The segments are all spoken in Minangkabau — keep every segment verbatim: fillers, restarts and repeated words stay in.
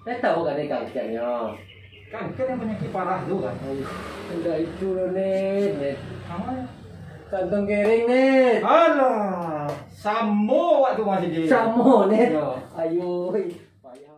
Ndet tahu kan, Nit, kanker nyo? Kanker yang penyakit parah tu kan? Aduh, indak itu lo, Nit, Nit. Apo? Kantong kering, Nit. Alah, samo awak tu masih di. Samo, Nit. Yo. Ayo, payah.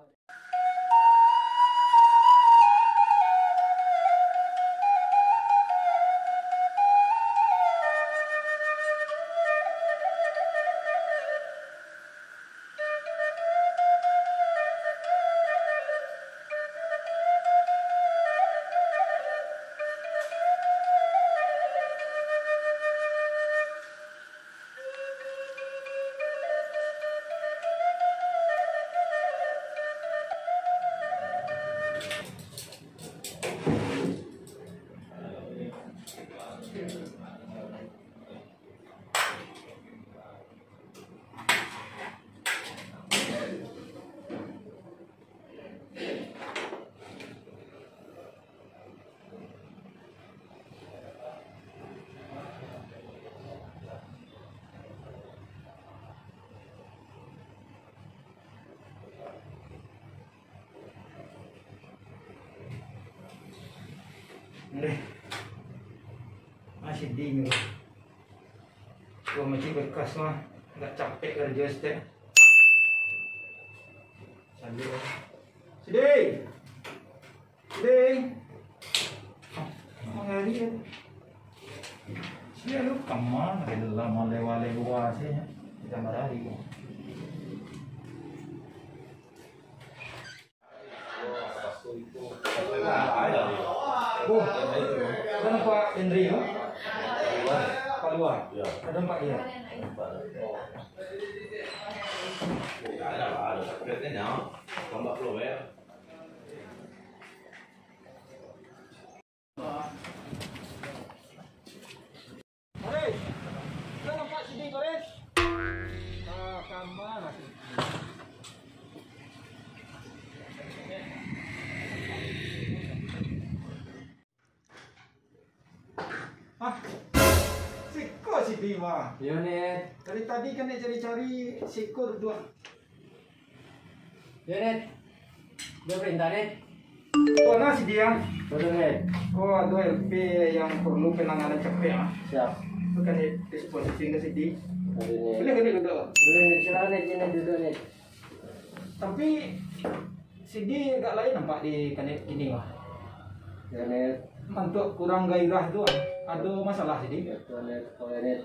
Ndeh. Masih dingin. Gua masih bekas mah, nggak capek kerja setiap. Sambil. Sidi. Sidi. Mangari ya. Sidi lu kama, lama lewa-lewa sih. Kita marari. Oh, ada nampak Henry tu? Paluan. Ya. Ada nampak dia? Ada lah, ada. Tapi katanya, tombak keluar. Hei, kau nampak Sidi, Koris? Ah, kama lah Sidi. Ah, siko Sidi mah. Yo, Nit. Dari tadi kan dia cari-cari siko tu, ah. Yo, Nit. Ada perintah, Nit. Oh, nah, Sidi, ah. Betul, Nit. Oh, ada L P yang perlu penanganan cepat, ah. Siap. Itu kan, Nit, disposisi ke Sidi. Hari ini. Boleh, boleh duduk. Boleh, Nit. Silakan, Nit. Sini duduk, Nit. Tapi, Sidi agak lain nampak di kanit kini, wah. Yo, Nit. Mantuk kurang gairah tu, ah. Ado masalah, Sidi? Betul, Nit. Kalau, Nit.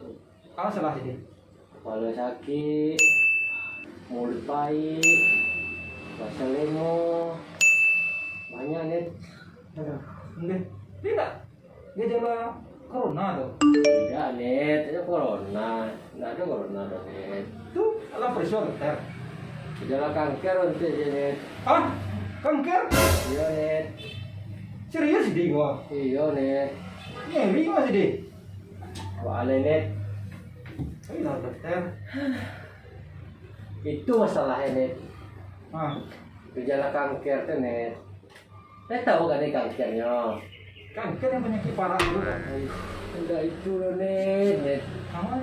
Apo salah Sidi? Kapalo sakik, muluik paik, basal lemo, banyak, Nit. Aduh, ndeh. Indak gejala corona tu? Indak, Nit. Indak corona. Indak ado corona tu, Nit. Tu alah perikso dokter. Gejala kanker ontok se, Nit. Hah? Kanker? Iyo, Nit. Serius, Sidi, ko? Iyo, Nit. Ngeri ko, Sidi. Wah, Nit. Ayo lah, dokter. Itu masalahnyo, Nit. Ah. Gejala kanker tu, Nit. Nit tahu kan, Nit, kankernyo? Kanker yang penyakit parah tu kan? Indak itu lo, Nit, Nit. Apo?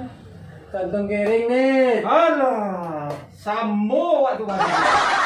Kantong kering, Nit. Alah, samo awak tu masih.